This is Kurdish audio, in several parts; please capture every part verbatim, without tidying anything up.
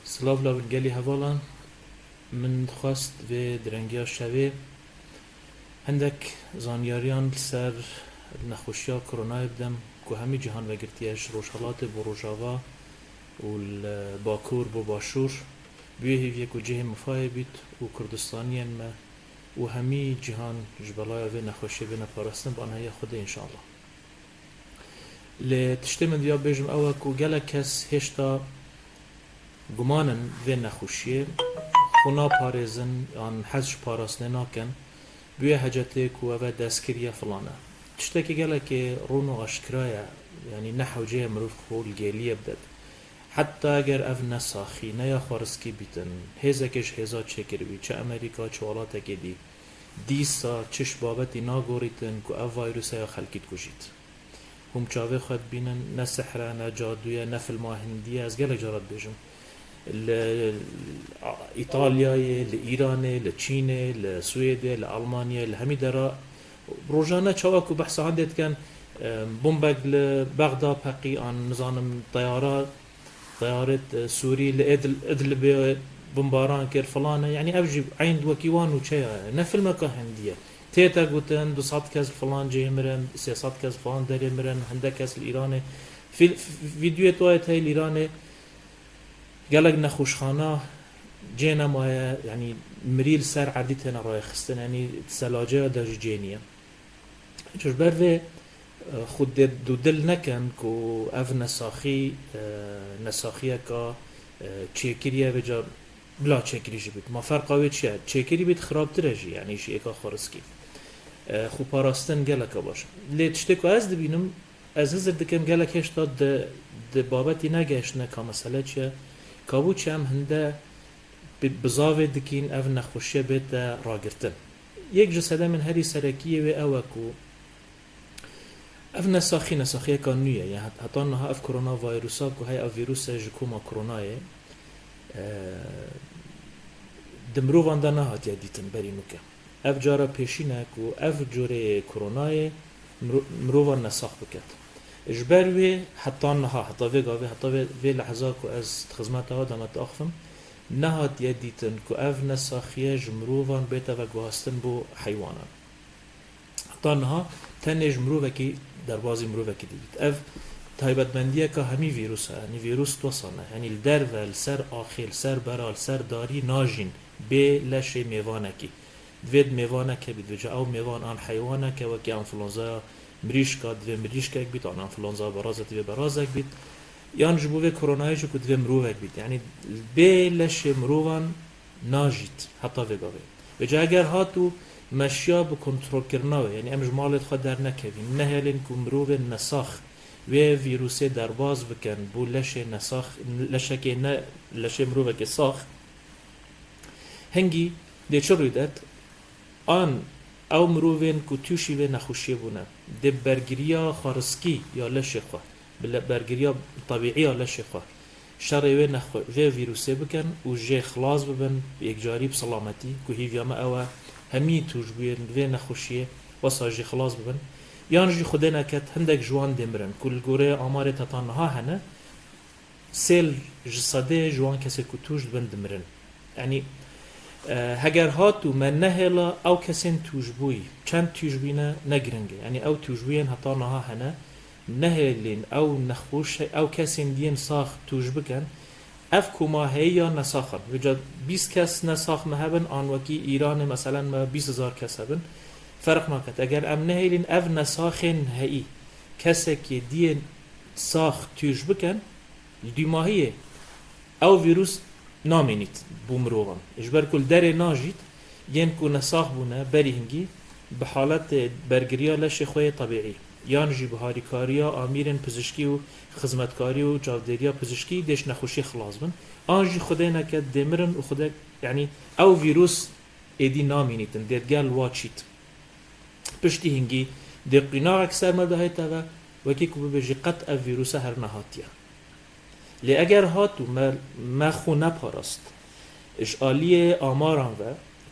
Silav lavin gelî hevalan, min dixwest vê direngiya şevê hindek zanyariyan li ser nexweşiya koronayê bidim ku hemî cîhan vegirtiye, ji Rojhelatê bo Rojava û li Bakur bo Başûr. Bi wê hêviyê ku cihê mifayê bît û Kurdistaniyên me û hemî cîhan ji belaya vê nexweşiyê bêne parastin, bi aniheya Xwedê înşallah. Lê tiştê min diya bêjim ew e ku gelek kes hêşta guman in vê nexweşiyê, xwe naparêzin an hez ji parastinê nakin, bi wê hecetê ku ev e dest kiriye filan e. Tiştekî gelekê rûn û aşkira ye, yanî ne hewce ye mirov xwe li gêliyê bidet. Heta eger ev nesaxî ne ya xwe rizkî bîtin, hêzekê ji hêza çêkiribî, çi Amerîka, çi welatekê dî, dîsa çi ji babetî nagorîtin ku ev vîrus e ya xelkî dikujît. Hûn çavê xwe dibînin, ne sihre, ne cadû ye, ne filma hindî ye. Ez gelek cara dibêjim. Li Îtalyayê, li Îranê, li Çînê, li Swêdê, li Almanyayê, li hemî dera rojane çawa ku behsa hindê dikin, e, bombek li Bexda peqî an nizanim teyara, teyarê, e, Sûrî li Idl-, Idlibê bombaran kir, filan e. Yanî ev jî eyn wekî wan nûçeya ye. Ne filmeka hindî ye. Tête gotin du sed kes li filan cihê mirin, sê sed kes li filan derê mirin, hindek kes li Îranê. Fîl-, f-, vîdyoyê tu ayê tey li Îranê gelek nexweşxana cê nemaye, yanî mirî li ser erdî têne rayxistin, yanî selaceya de jî cê niye. Ji ber vê, e, xwe dê dûdil nekin ku ev nesaxî, e, nesaxiyeka, e, çêkirî ye, vêca bila çêkirî jî bît. Ma ferqa wê çi ye? Çêkirî bît xirabtir e jî, yanî ji êka xwe rizkî. E, xwe parastin geleka baş e. Lê tiştê ku ez dibînim, ez hizir dikim gelek hêşta di, di babetî negehiştine ka mesele çi ye. Kabû çi em hinde bi-, bizavê dikîn ev nexweşiye bête ragirtin. Yek ji sedemên herî serekî yê wê ew e ku ev nesaxî nesaxiyeka nû ye. Ya het-, heta niha ev koronavîrusa ku heye, ev vîrus e ji koma koronayê, e, di mirovan de nehatiye dîtin berî nûke. Ev cara pêşîn e ku ev curê koronayê miro-, mirovan nesax biket. Ji ber wê heta niha, heta vê gavê, heta vê, vê lehza ku ez di xizmeta we de me diaxivim, nehatiye dîtin ku ev nesaxiye ji mirovan bête veguhastin bo heywanan. Heta niha tenê ji mirovekî derbazî mirovekî dî bît. Ev taybetmendiyeka hemî vîrusa, yanî vîrus wisa ne. Yanî li derve, li ser axê, li ser bera, li ser darî najîn bê leşê mêvanekî. Divê di mêvanek hebît, vêca ew mêvan an heywanek e, wekî enfluenzaya mirîşka, divê mirîşkek bît, an enfluenza beraza divê berazek bît. Yan ji bo vê koronayê jî ku divê mirovek bît. Yanî bê leşê mirovan najît heta vê gavê. Vêca eger hat û meşiya bi kontrolkirina wê, yanî em ji malê xwe dernekevîn, nehêlin ku mirovên nesax wê vîrusê derbaz bikin bo leşê nesax, leşekê ne, leşê mirovekê sax, hingî dê çi rû det? An ew mirovên ku tûşî vê nexweşiyê bûne, dê bergiriya xwariskî ya leşê xwe, bi le-, bergiriya tebîî ya leşê xwe, şerê wê nexwe-, vê vîrusê bikin û jê xilas bibin, yekcarî bi selametî, ku hîviya me ew e, hemî tûşbûyên vê nexweşiyê wesa jî xilas bibin. Yan jî Xwedê neket hindek ji wan dê mirin, ku li gorê amarê heta niha hene, sêl ji sedê ji wan kesê ku tûş dibin dimirin. Yanî, e, heger hat û me nehêla ew kesên tûşbûyî, çend tûşbûyî ne, ne giring e. Yanî ew tûşbûyên heta niha hene, nehêlin ew nexweş, ew kesên diyên sax tûş bikin, ev koma heyî ya nesaxan. Vêca bîst kes nesax me hebin, an wekî Îranê meselen me bîst hezar kes hebin, ferq naket. Eger em nehêlin ev nesaxên heyî kesekê diyên sax tûş bikin, li dûmahiyê ew vîrus namînît bo mirovan. Ji ber ku li derê najît, yên ku nesax bûne berî hingî bi haletê bergiriya leşê xwe yê tebîî, yan jî bi harîkariya amîrên pizişkî û xizmetkarî û çavdêriya pizişkî dê ji nexweşiyê xilas bin, an jî Xwedê neket dê mirin û Xwedê, yanî ew vîrus êdî namînîtin, dê digel wa çît. Piştî hingî dê qînaxek ser me de hête ve, wekî ku bibêjî qet ev vîruse her nehatiye. Lê eger hat û me, me xwe neparast, ji aliyê amaran ve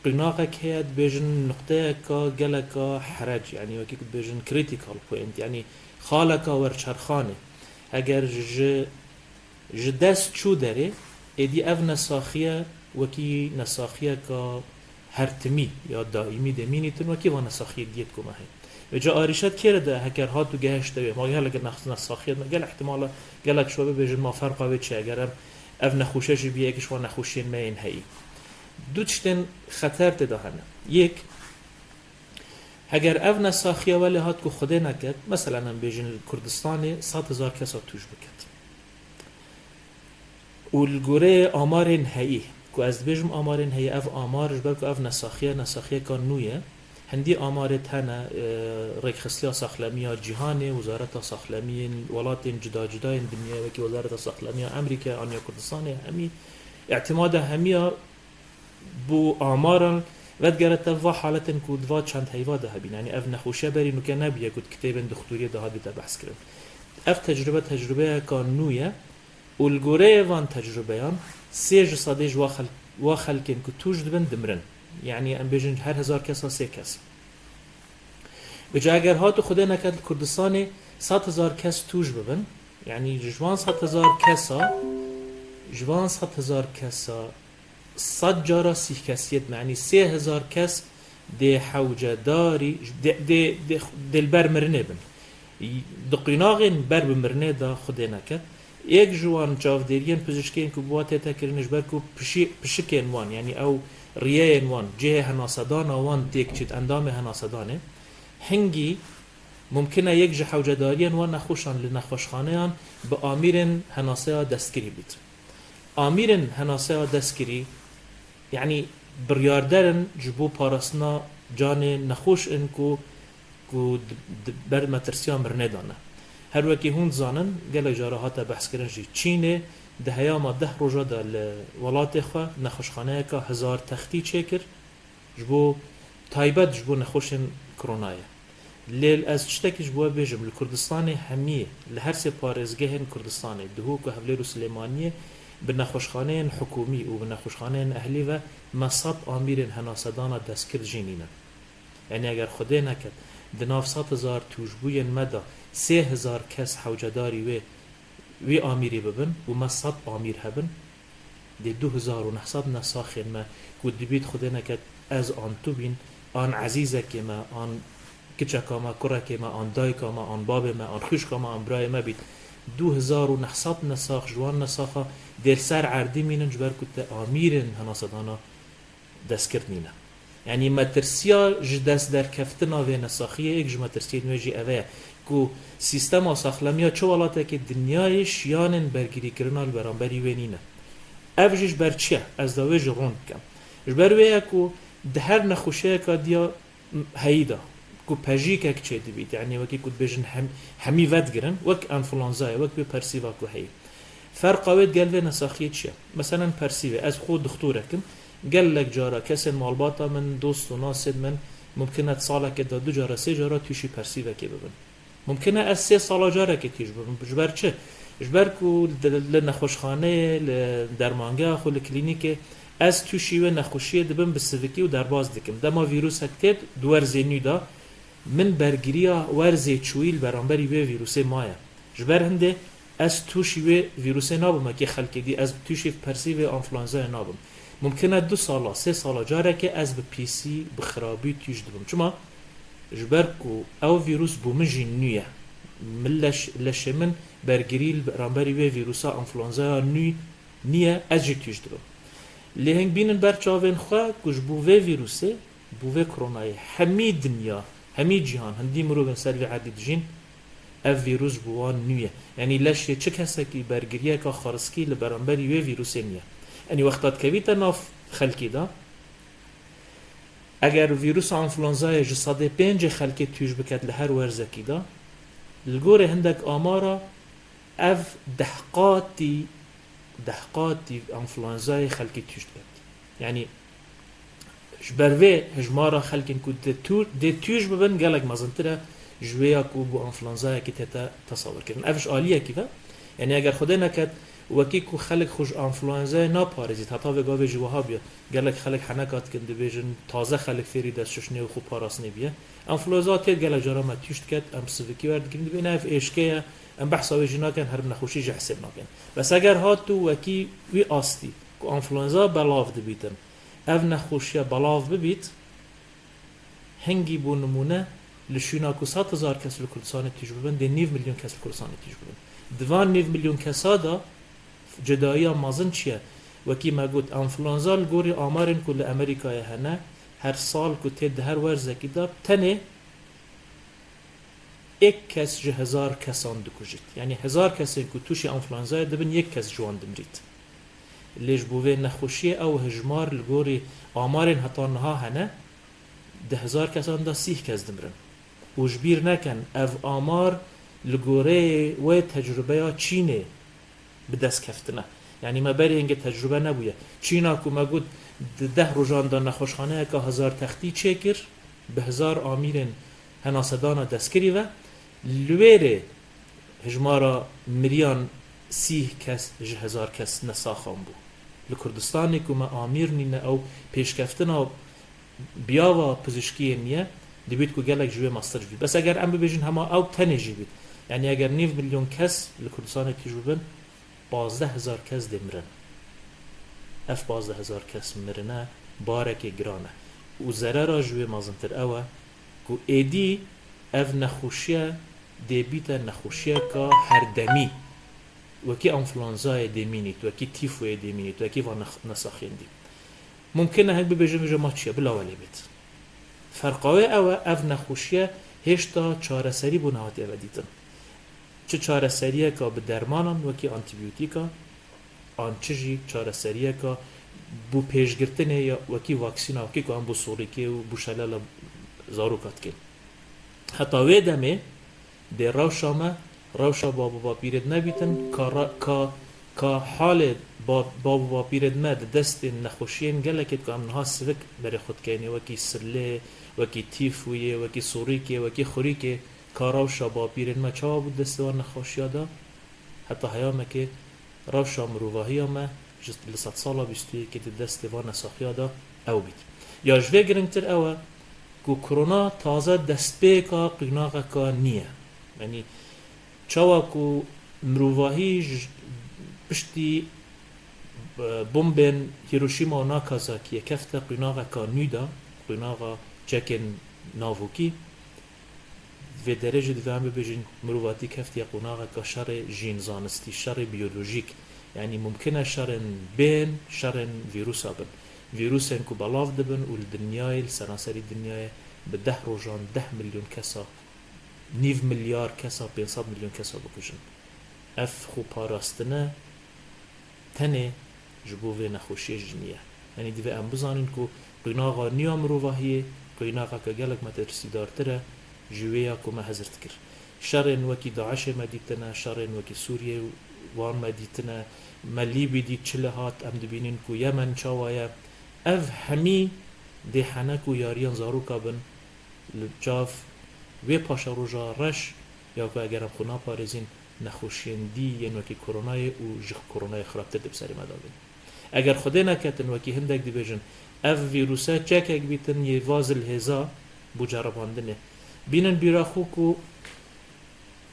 qînaxek heye, dibêjin nuqteyeka geleka herec, yanî wekî ku dibêjin critical point, yanî xaleka werçerxanê. Eger ji, ji dest çû derê, Êdî ev nesaxiye wekî nesaxiyeka hertimî ya daîmî demînîtin, wekî van nesaxiyê diyê ku me heye. Vêca arîşet kê re de heker hat û gehişte wê, ma gelek nex-, nesaxiyet me, gelek ihtimal e, gelek ji we bibêjin, ma ferqa wê çi ye, eger em ev nexweşe jî bîye, yek ji van nexweşiyên me yên heyî. Du tiştên xeter tê de hene. Yek, heger ev nesaxiye welê hat ku Xwedê neket, meselen em bêjin li Kurdistanê sed hezar kesa tûj biket. Û li goreyê amarên heyî, ku ez dibêjim amarên heyî, ev amar ji ber ku ev nesaxiye, nesaxiyeka nû ye, hindî amarê hene, e, Rêkxistiya Saxlemiya Cîhanê, Wezareta Saxlemiyên welatên cuda cuda yên dinyayê, wekî Wezareta Saxlemiya Amerîkayê an ya Kurdistanê, hemî îtimada hemiya bo amaran vedigerete va haletên ku di va çend heyva de hebîn. Yanî ev nexweşiya berî nûke nebûye ku di kitêbên dixturiyê de hatibite behs kirin. Ev tecrube tecrubeyeka nû ye û li goreyê van tecrubeyan sê ji sedê ji wa xel-, wa xelkên ku tûj dibin, dimirin. Yanî em bêjin her hezar kesa sê kes. Vêca eger hat û Xwedê neket li Kurdistanê sed hezar kes tûj bibin, yanî ji van sed hezar kesa, ji van sed hezar kesa sed cara sîh kes yê dibe, yanî sê hezar kes dê hewcedarî, dê, dê, dê, dê li ber mirinê bin. Di qunaxên ber bi mirinê de Xwedê neket, yek ji wan çavdêriyên pizîşkên ku bi wa tête kirin, ji ber ku pişî-, pişikên wan, yanî ew riyeyên wan, cihê henasedana wan têk çêt, endamê henasedanê, hingî mumkin e yek ji hewcedariyên wan nexweşan li nexweşxaneyan bi amîrên henaseya destkirî bît. Amîrên henaseya destkirî, yanî biryarder in ji bo parastina canê nexweş in ku, ku di, di ber metirsiya mirinê de ne. Her wekî hûn dizanin, gelek cara hate behskirin jî, Çînê di heyama deh roja de li welatê xwe nexweşxaneyeka hezar textî çêkir, ji bo, taybet ji bo nexweşên koronayê. Lê ez tiştekî ji bo we bêjim, li Kurdistanê hemiyê, li her sê parêzgehên Kurdistanê, Duhok û Hewlêr û Silêmaniyê, bi nexweşxaneyên hikûmî û bi nexweşxaneyên ehlî ve me sed amîrên henasedana destkir jî nînin. Yanî eger Xwedê neket, di nav sed hezar tûjbûyên me de sê hezar kes hewcedarî wê, wî amîrî bibin û me sed amîr hebin, dê du hezar û neh sed nesaxên me ku dibît Xwedê neket ez an tu bîn, an ezîzekê me, an kiçeka me, kurekê me, an dayika me, an babê me, an xwişka me, an birayê me bît. Du hezar û neh sed nesax ji wan nesaxa dê li ser erdî mînin, ji ber ku te amîrên henasedana destkird nîne. Yanî metirsiya ji dest derkeftina vê nesaxiyê, yek ji metirsiyên wê jî ev e ku sîstema saxlemiya çi welatekê dinyayê şiyanên bergirîkirina li beramberî wê nîne. Ev jî ji ber çi ye? Ez da wê jî rûn bikim. Ji ber wê ye ku di her nexweşiyeka diya heyî de ku pejîkek çêdibît, yanî wekî ku dibêjin hem-, hemî vedigirin, wek enfluenzayê, wek vê persîva ku heyî. Ferqa wê digel vê nesaxiyê çi ye? Meselen persîvê, ez xwe dixtorek im, gelek cara kesên malbata min, dost û nasên min, mumkin e di salekê de du cara, sê cara tûşî persîvekê bibin. Mumkin e ez sê sala carekê tûj bibim. Ji ber çi? Ji ber ku di, li nexweşxaneyê, li dermangeha xwe, li klînîkê ez tûşî wê nexweşiyê dibim bi sivikî û derbas dikim. Dema vîrusek têt di werzê nû de, min bergiriya werzê çûyî li beramberî wê vîrusê maye. Ji ber hindê ez tûşî wê vîrusê nabim, wekî xelkê dî, ez tûşî persîvê enfluenzayê nabim. Mumkin e du sala, sê sala carekê ez bi pîsî, bi xirabî tûj dibim. Çima? Ji ber ku ew vîrus bo min jî nû ye. Min leş-, leşê min bergirî li beramberî wê vîrusa enfluenzaya nû niye, ez jî tûj dibim. Lê hing bînin ber çavên xwe ku ji bo vê vîrusê, bo vê koronayê, hemî dinya, hemî cîhan, hindî mirovên ser vê erdî dijîn, ev vîrus ji bo wan nû ye. Yanî leşê çi kesekî bergiriyeka xwariskî li beramberî wê vîrusê niye. Yanî wexta dikevîte nav xelkê de, eger vîrusa enfluenzayê ji sedê pêncê xelkê tûj biket li her werzekî de, li gorê hindek amara ev deh qatî, deh qatî enfluenzayê xelkê tûj diket. Yanî ji ber vê hejmara xelkên ku dê tû-, dê tûj bibin gelek mezintir e ji wê ya ku bo enfluenzayekî tête tesewirkirin. Ev ji aliyekî ve, yanî eger Xwedê neket, Wekî ku xelk xwe ji enfluenzayê naparêzît, heta vê gavê jî wiha bûye. Gelek xelk heneka dikin, dibêjin taze xelk fêrî destşişinê û xwe parastinê bûye. Enfluenza tê gelek cara me tûş diket, em sivikî werdigirin, dibêjin ev êşke ye, em behsa wê jî nakin, her bi nexweşî jî hisêb nakin. Bes eger hat û wekî wî astî ku enfluenza belav dibîtin, ev nexweşiye belav bibît, hingî bo nimûne li şûna ku sed hezar kes li Kurdistanê tîj bibin, dê nîv milyon kes li Kurdistanê tîj bibin. Di van nîv milyon kesa de cudayiya mezin çi ye? Wekî me got, enfluenza li gorî amarên ku li Amerîkayê hene, her sal ku tê di her werzekî de tenê êk kes ji hezar kesan dikujît. Yanî hezar kesên ku tûşî enfluenzayê dibin, yek kes ji wan dimrît. Lê ji bo vê nexweşiyê ew hijmar li gorî amarên heta niha hene, di hezar kesan de sîh kes dimirin. Û ji bîr nekin, ev amar li goreyê wê tecrubeya Çînê bi dest keftine. Yanî me berê hingê tecrube nebûye. Çîna ku me got di deh rojan de nexweşxaneyeke hezar textî çêkir, bi hezar amîrên henasedana destkirî ve, li wê rê hijmara miriyan sîh kes ji hezar kes nesaxan bû. Li Kurdistanê ku me amîr nîne, ew pêşkeftina biyava pizîşkiyê niye, dibît ku gelek ji wê mestir bît. Bes eger em bibêjin hema ew tenê jî bît, yanî eger nîv milyon kes li Kurdistanê tîj bibin, pazdeh hezar kes dê mirin. Ev pazdeh hezar kes mirine barekê giran e. Û zerera ji wê mezintir ew e ku êdî ev nexweşiye dê bîte nexweşiyeka herdemî. Wekî enfluenzayê dê mînît, wekî tîfoyê dê mînît, wekî van nex-, nesaxên dî. Mumkin e hek bibêjin, bêje ma çi ye, bila welê bêt. Ferqa wê ew e, ev nexweşiye hêşta çareserî bo nehatiye vedîtin. Çi çareseriyeka bi dermanan wekî antîbiyotîka, an çi jî çareseriyeka bo pêşgirtinê ya wekî vaksîna, wekî ku em bo sorîkê û bo şelela zaroka dikin. Heta wê demê dê rewşa me, rewşa bab û bapîrêd me bîtin, ka re-, ka, ka halê ba-, bab û bapîrêd me di destên nexweşiyên gelekê ku em niha sivik berê xwe dikeyinê, wekî silê, wekî tîfûyê, wekî sorîkê, wekî xurîkê, ka rewşa bapîrên me çawa bû di destê wan nexweşiya de? Heta heyamekê rewşa mirovahiya me ji li sedsala bîst û yekê di destê van nesaxiya de ew bît. Ya ji vê giringtir ew e ku korona taze destpêka qînaxeka nî ye. Yanî çawa ku mirovahî ji piştî, e, bombên Hiroşîma û Nakazakiyê kefte qînaxeka nû de, qînaxa çekên navokî, Vê derê jî divê em bibêjin, mirovatî keftiye qonaxeke şerê jînzanistî, şerê biyolojîk. Yanî mumkin e şerên bên, şerên vîrusa bin. Vîrusên ku belav dibin û li dinyayê, li seranserî dinyayê bi deh rojan deh milyon kesa, nîv milyar kesa, pênc sed milyon kesa bikujin. Ev xwe parastine tenê ji bo vê nexweşiyê jî niye. Yanî divê em bizanin ku qînaxa nû ya mirovahiyê qînaxeke gelek metirsîdartir e ji wê ya ku me hezir dikir. Şerên wekî DAIŞê me dîtine, şerên wekî Sûriyê wan me dîtine, me Lîbî dît çi li hat, em dibînin ku Yemen çawa ye. Ev hemî dê henek û yariyan zaroka bin li çav wê paşeroja reş ya ku eger em xwe naparêzîn, nexweşiyên dî yên wekî koronayê û ji koronayê xirabtir dê bi serê me de bên. Eger Xwedê neketin, wekî hindek dibêjin, ev vîruse çekek bîtin yê va zilhêza bo ceribandinê. Bînin bîra xwe ku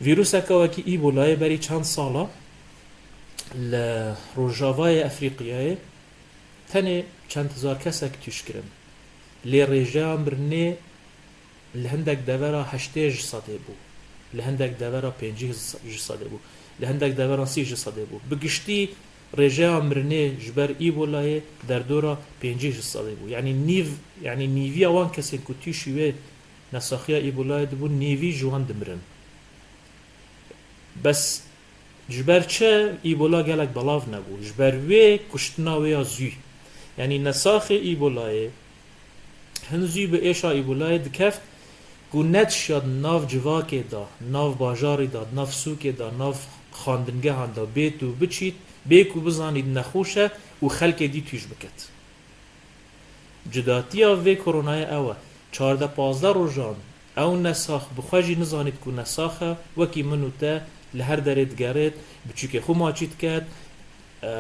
vîruseke wekî Îbolayê berî çend sala li rojavayê Efrîqiyayê tenê çend hezar kesek tûş kirin. Lê rêjeya mirinê li hindek devera heştê ji sedê bû, li hindek devera pêncî ji sedê bû, li hindek devera sî ji sedê bû. Bi giştî rêjeya mirinê ji ber Îbolayê derdora pêncî ji sedê bû. Yanî nîv, yanî nîviya wan kesên ku tûşî wê nesaxiya Îbolayê dibûn, nîvî ji wan dimirin. Bes Ji ber çi Îbola gelek belav nebû? Ji ber wê kuştina wê ya zû. Yanî nesaxê Îbolayê hin zû bi êşa Îbolayê dikeft ku nedişya di nav civakê de, nav bajarî de, nav sûkê de, nav xandingehan de bêt û biçît, bê ku bizanît nexweş e û xelkê dî tûj biket. Cudatiya vê koronayê ew e, çardeh pazdeh rojan ew nesax bi xwe jî nizanît ku nesax e, wekî min û te li her derê digerêt, biçûkê xwe maçî diket, e,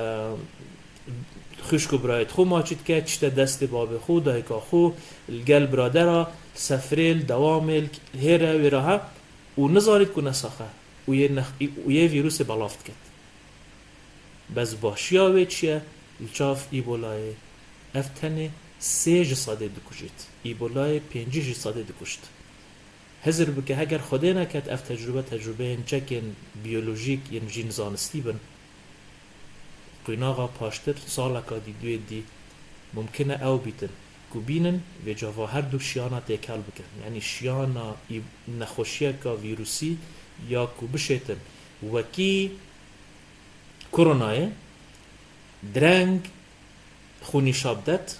xwişk û birayê xwe maçî dike, çîte destê babê xwe, dayika xwe, li gel biradera, li sefrê, li dewamê, li hêre wê re he û nizanît ku ne sax e û yê nex-, û yê vîrusê belav diket. Bes başiya wê çi ye? Li çav Îbolayê ev tenê sê ji sedê dikujît. Îbolayê pêncî ji sedê dikuşt. Hizir bike, heger Xwedê neket ev tecrube, tecrubeyên çekên biyolojîk yên jîn zanistî bin, qwînaxa paştir saleka dî, duyê dî mumkin e ew bîtin ku bînin vê cava her du şiyana têkel bikin. Yanî şiyana î-, nexweşiyeka vîrusî ya ku bişêtin wekî koronayê, direng xwe nîşa bidet,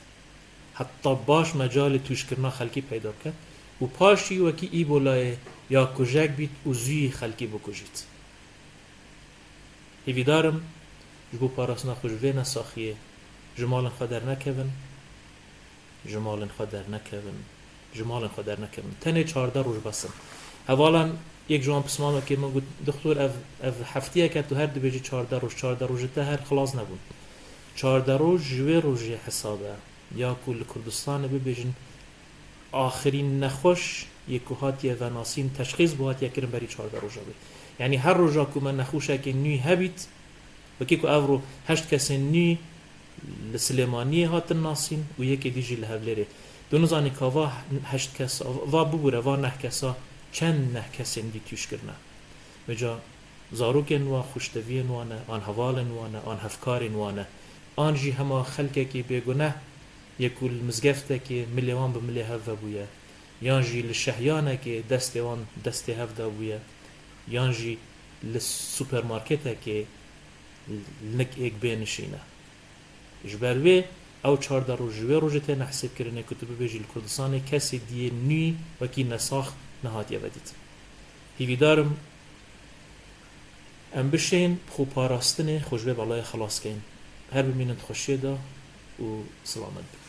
heta baş mecalê tûşkirina xelkî peyda biket û paşî wekî Îbolayê ya kujek bît û zûyî xelkî bikujît. Hêvîdar im ji bo parastina xwe ji vê nesaxiyê ji malên xwe dernekevin, ji malên xwe dernekevin, ji malên xwe dernekevin. Tenê çardeh roj bes in. Hevalan yek ji wan pismamekê min got, "Dixtor, ev, ev heftiyek e, tu her dibêjî çardeh roj, çardeh rojê te her xilas nebûn." Çardeh roj ji wê rojê hesab e, ya ku li Kurdistanê bibêjin, axirîn nexweş yê ku hatiye venasîn, teşxîs bû, hatiye kirin berî çardeh roja wê. Yanî her roja ku me nexweşekê nû hebît, wekî ku evro heşt kesên nû li Silêmaniyê hatin nasîn û yekê dî jî li Hevlêrê. Tu nizanî ka va heşt kes, va bibûre, va neh kesa çend neh kesên dî tûş kirine. Vêca zarokên wan, xweşteviyên wan e, an hevalên wan e, an hevkarên wan e, an jî hema xelkekî bêguneh yê ku li mizgeftekê milê wan bi milê hev vebûye, yan jî li şehyanekê destê wan destê hev dabûye, yan jî li supermarketekê nik êk bê nişîne. Ji ber wê ew çardeh roj ji wê rojê têne hesêbkirinê ku tu bibêjî li Kurdistanê kesê diyê nû wekî nesax nehatiye vedîtin. Hîvîdar im em bişên bi xwe parastinê xwe ji vê belayê xelas keyin. Her bimînin di xweşiyê de û silamet bin.